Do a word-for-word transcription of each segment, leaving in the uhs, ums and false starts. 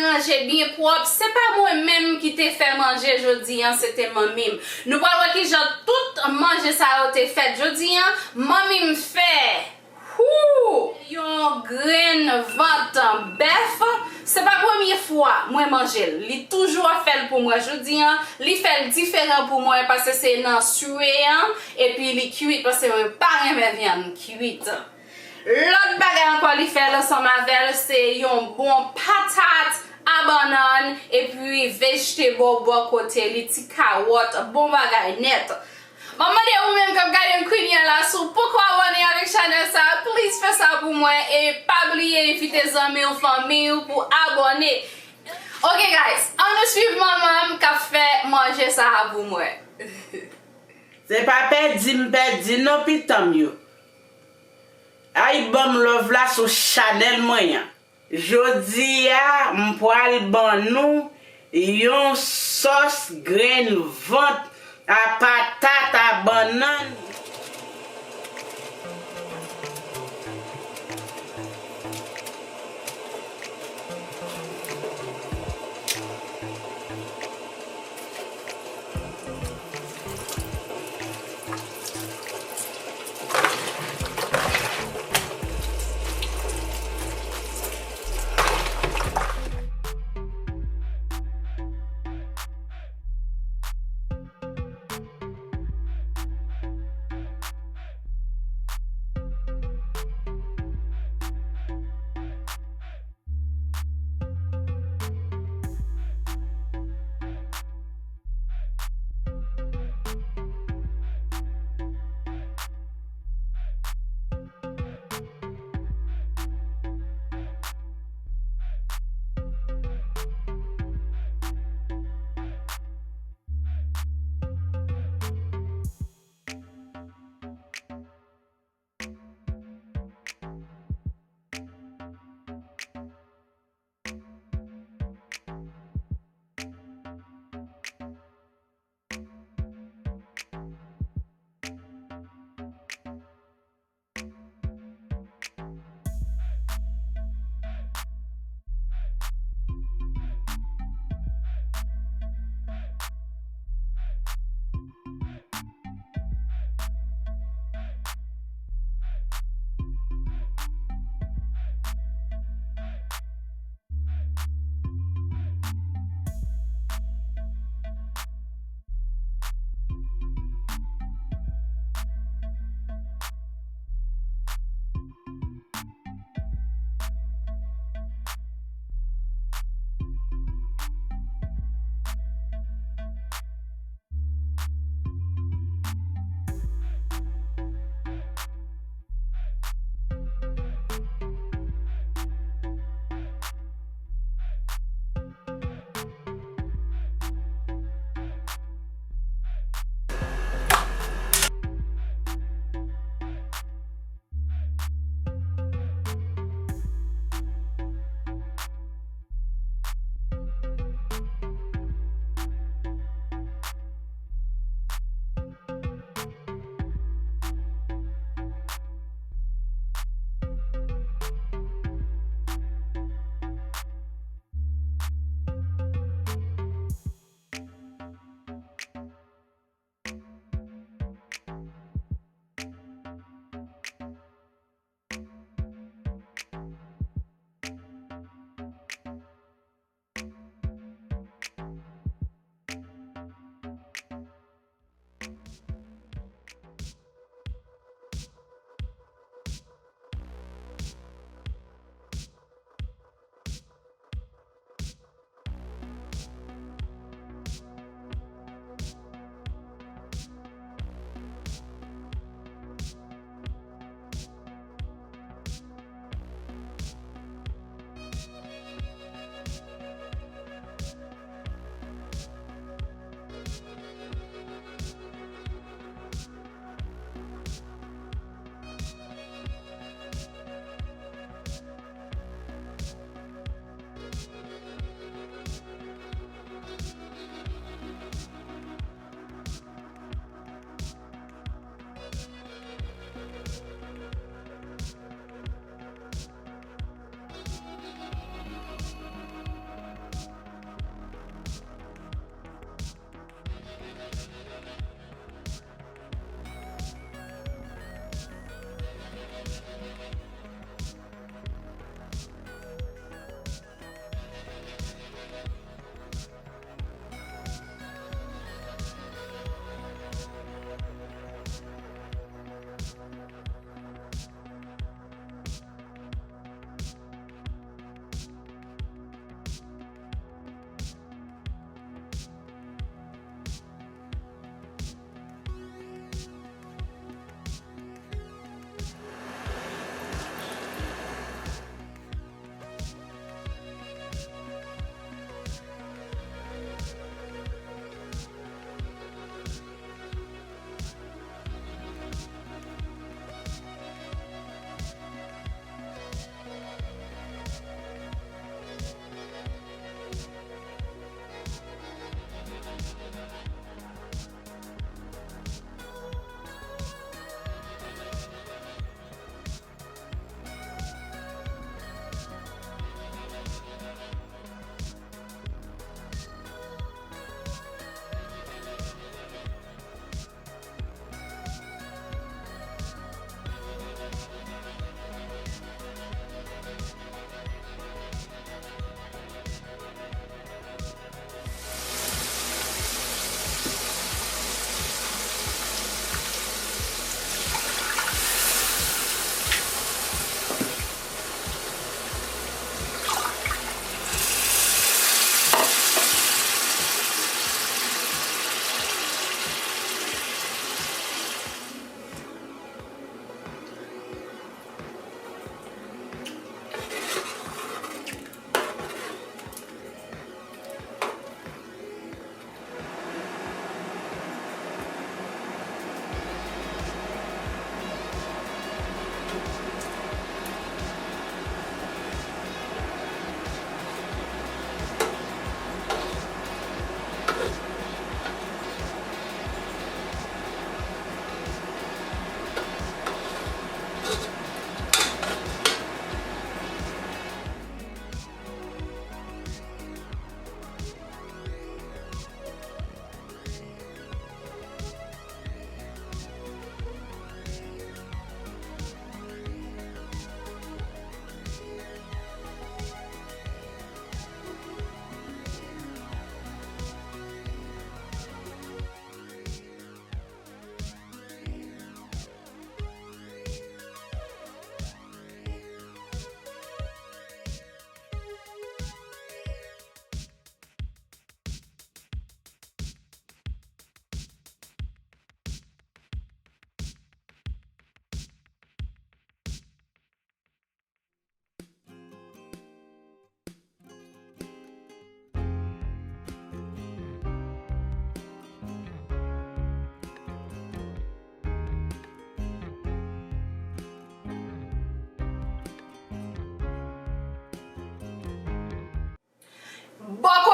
Manje byen pwòp, se pa mwen menm ki te fè manje jodi an, se te manmi m. Nou pral wè kijan tout manje sa yo te fèt jodi an, manmi m fè. Hoo! Yon grenn vant bèf, se pa premye fwa mwen manje l. Li toujou ap fè l pou mwen. Jodi an, li fè l diferan pou mwen paske se nan swe an, epi li kwit paske mwen pa renmen vyann kwit. Lòt bagay ankò li fè l ansanm avè l, se yon bon patat a bannann, epi vegetable bò kote li, ti kawòt, bon bagay nèt. M ap mande ou menm k ap gade m kounye a la, si w poko abòne avèk chanèl sa a, please fè sa pou mwen, e pa bliye envite zanmi w, fanmi w pou abòne. Ok guys, ann nou swiv manman m k ap fè manje sa a pou mwen. Se pa pèdi m pèdi non pitanm yo. Ay banm love la sou chanèl mwen an. Jodi a, m pral ban nou yon sòs grenn vant a patat a bannann.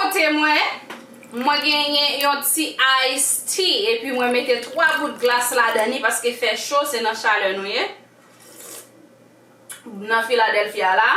Kote mwen, mwen genyen yon ti iced tea, epi mwen mete twa bout glas ladan li, paske fè cho, se nan chalè nou ye. Nan Philadelphia la.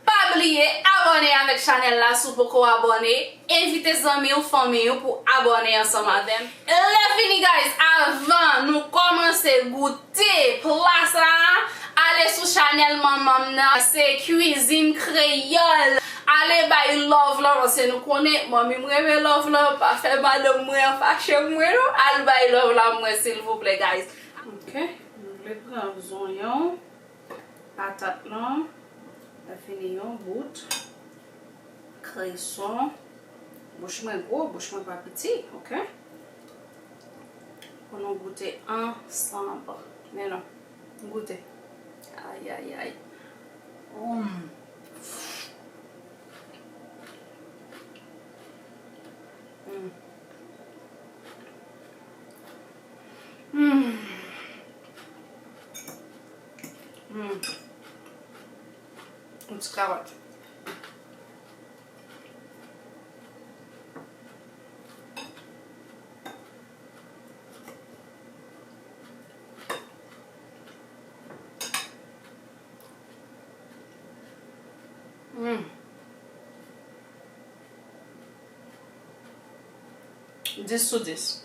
Pa bliye abòne avèk chanèl la si w poko abòne. Envite zanmi w, fanmi w pou abòne ansanm avè m. Lè fini, guys, avan nou kòmanse goute pla sa, ale sou chanèl manman m nan, se Kwizin Kreyòl. Ale bay love la, paske nou konnen manmi m renmen love la, pa fè madanm mwen an fache mwen non. Al bay love la mwen silvouplè, guys. Ok, nou vle pran zonyon. Patat lan, mwen fini yon bout. Kreson. Bouch mwen gwo, bouch mwen pa piti, ok? Pou nou goute ansanm. Men non, goute. Ay, ay, ay. Mm. Mm. Mm. Mm. Yon ti kawòt. Mm. Dis sou dis.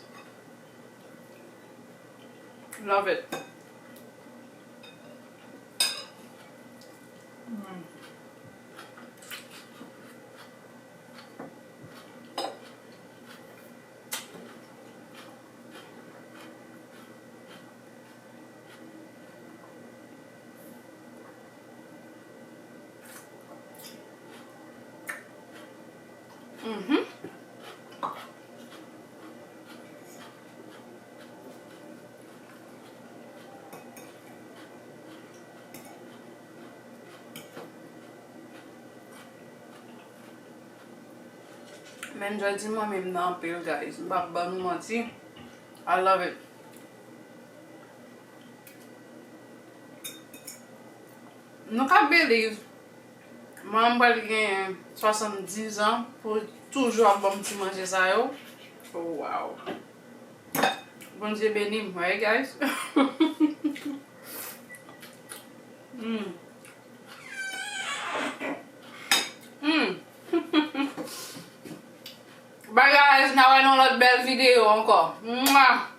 Love it. Mm. Mhm. Men jodi manmi m nan anpil, guys. M p ap ban nou manti. I love it. Nou ka believe manman m pral gen swasanndiz an pou toujou ap ban m ti manje sa yo. Oh, wow. Bondye beni m, right, guys? Mm. Mm. Bye, guys, n a wè nan lòt bèl videyo ankò. Mwa!